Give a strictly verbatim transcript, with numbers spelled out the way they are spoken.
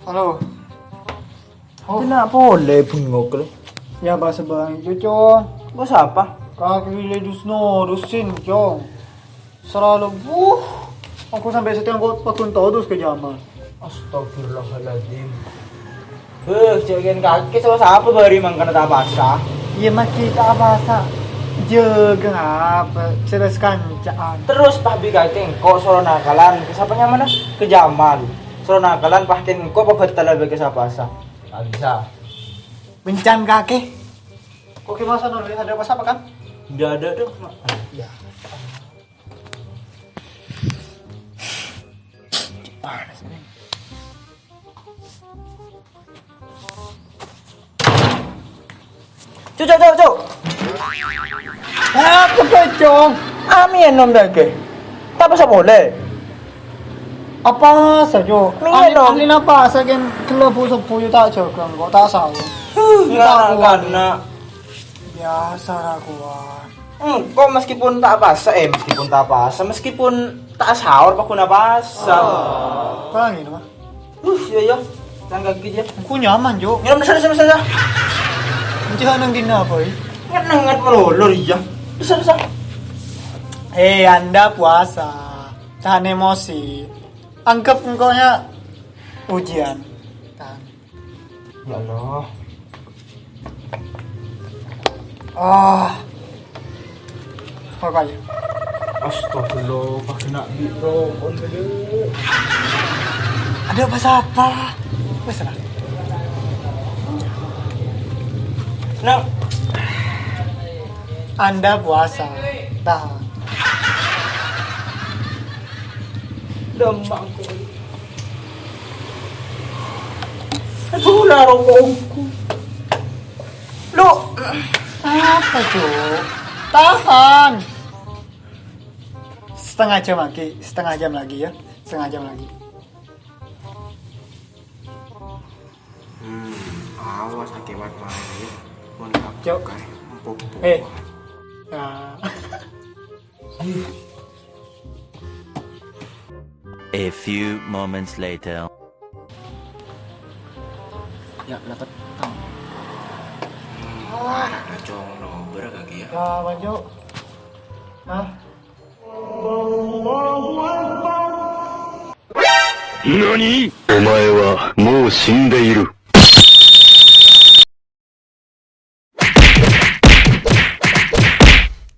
Halo. Oh. Kèng polè bengok, lè. Yâ, bâsa bâ'na, Cong. Bâsa apa? Kakè lè dus-nodusin, Cong. Selalu, wuh, aku sampè' satèya engko' paggun todus ka Jamal. Astagfirullahaladzim. Beuh, jhâ' ghun kakè, soro sapa bâri' mangkana ta' apowasa? Iyâ, makkè ta' apowasa. Jâgâ apa? Jelas kanca'an. Terros pas bi' kakè engko' soro nakalan, ka sapa nyamana? Ka Jamal. Soro nakalan, pas kèng engko' pabhâtalla bi' ka sapa sa? Ta' bisa. Bâncan kakè. Oke, Mas Anur, ada apa-apa kan? Ndak ada, Dok. Iya. Panas nih. Cuk, cuk, cuk, cuk. Apa, Cong? Amèn nom dâggi'. Ta' bisa polè. Apowasa, Cok? Mèngghi, Nom. Ahli apowasa, ghun ghellâ' bu-, subuh, yâ, ta' jâgâ, kok ta' saur. Huh, ta' kuat, yâ. Biyasa ra kuat. Engko' meskipun ta' apowasa, eh, meskipun ta' apowasa, meskipun ta' saur, paggun apowasa. Bângèn, Mas. Huh, iyâ, iyâ. Cangkak ghi, yâ. Engko' nyaman, Cok. Nyaman, sana, sana, sana. Encèh nang dinna, Boy? Nget-nget malolo, iyâ. Sana, sana. Eh, Anda puasa. Tahan emosi. Anggap engkaunya ujian. Tahan. Ya Allah. Ah. Apa ya? Astagfirullah, pas kena bi' rokok dulu. Ada apa siapa? Wes lah. Nah. Anda puasa. Tahan. Demak kok. Aduh, lah rokokku. Lu. Apa, Cuk? Tahan. Setengah jam lagi, setengah jam lagi ya. Setengah jam lagi. Hmm, awas akèwat maèn ya. Mon Cok. Empuk-empuk. Eh. Nah. A few moments later. Ya, lah petang. Hmm, arah ada cong nomer kaki ya. Ya, Bang Cok. Hah? Nani? Omae wa mou shindeiru.